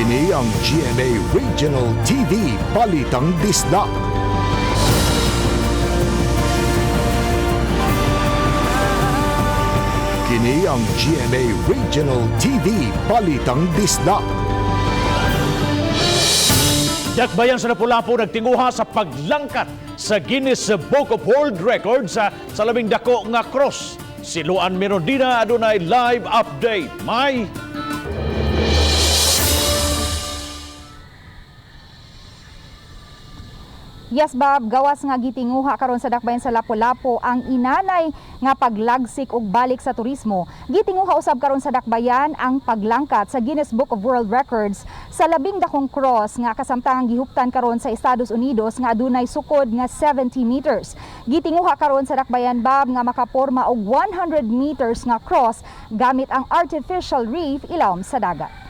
Kini ang GMA Regional TV Balitang Bisdak. Kini ang GMA Regional TV Balitang Bisdak. Dakbayan sa Lapu-Lapu nagtinguha sa paglangkat sa Guinness Book of World Records sa labing dako nga cross. Si Luan Mirondina adunay live update. May Yes, Bob, gawas nga gitinguha karon sa dakbayan sa Lapu-Lapu ang inanay nga paglagsik og balik sa turismo. Gitinguha usab karon sa dakbayan ang paglangkat sa Guinness Book of World Records sa labing dakong cross nga kasamtangang gihuptan karon sa Estados Unidos nga adunay sukod nga 70 meters. Gitinguha karon sa dakbayan, Bob, nga makaporma og 100 meters nga cross gamit ang artificial reef ilawom sa dagat.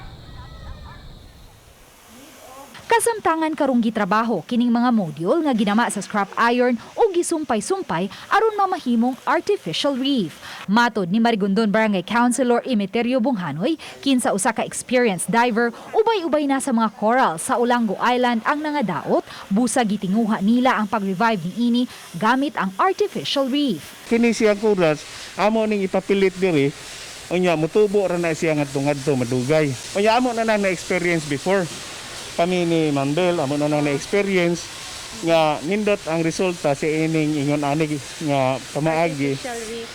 Kasamtangan karong gitrabaho kining mga module nga ginama sa scrap iron o gisumpay-sumpay aron mamahimong artificial reef. Matod ni Marigondon Barangay Councilor Emeterio Bunghanoy, kinsa usa ka experienced diver, ubay-ubay na sa mga coral sa Olango Island ang nangadaot, busa gitinguha nila ang pag-revive niini gamit ang artificial reef. Kini siyang corals amo ning ipapilit diri, unya mutubo ra na siya ngadto ngadto madugay. Unya amo na nang na-experience before kami ni Mambel, amo na nang na-experience nga nindot ang resulta sa ining ingon ani nga pamaagi,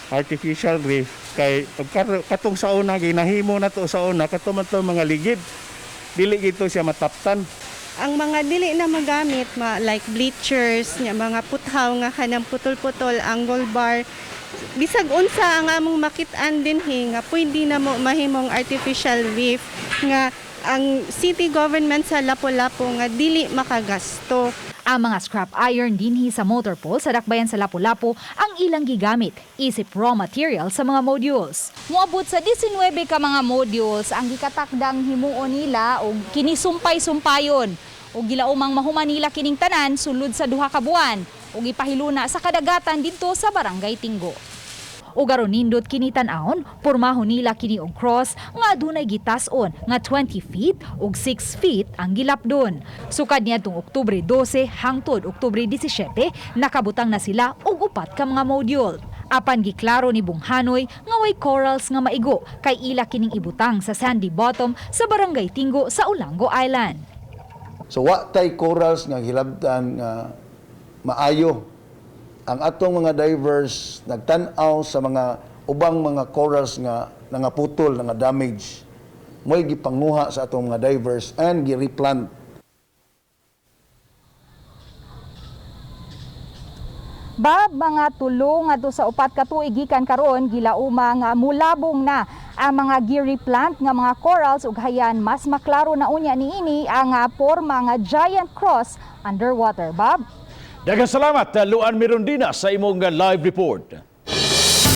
artificial reef, kay pagka katong sa una ginahimo na to sa una, kato man to mga ligid, dili gito siya mataptan. Ang mga dili na magamit ma, like bleachers nya, mga puthaw nga kanang putol-putol, angle bar, bisag unsa ang among makit-an dinhi nga pwede na mo mahimong artificial reef nga ang city government sa Lapu-Lapu nga dili makagasto. Ang mga scrap iron dinhi sa motor pole sa dakbayan sa Lapu-Lapu ang ilang gigamit isip raw material sa mga modules. Moabot sa 19 ka mga modules ang gikatakdang himuon nila og kini sumpay-sumpayon ug gilaumang mahuman nila kining tanan sulod sa 2 ka buwan ug ipahiluna sa kadagatan didto sa Barangay Tinggo. Ug aron nindot kini tan-awon, pormahon nila kini og cross nga adunay gitas-on nga 20 feet ug 6 feet ang gilapdon. Sukad niadtong Oktubre 12 hangtod Oktubre 17, nakabutang na sila og upat ka mga module. Apan giklaro ni Bunghanoy nga way corals nga maigo kay ila kining ibutang sa sandy bottom sa Barangay Tinggo sa Olango Island. So wa tay corals nga hilabtan nga maayo. Ang atong mga divers nagtan-aw sa mga ubang mga corals nga nangaputol, nga damage. Mo'y gipanguha sa atong mga divers and gi-replant. Bob, mga 3 ngadto sa 4 ka tuig gikan karon gilauma nga mulabong na ang mga gi-replant nga mga corals ug hayan mas maklaro na unya niini ang porma nga giant cross underwater. Bob. Daghang salamat, Luan Mirondina, sa imong live report.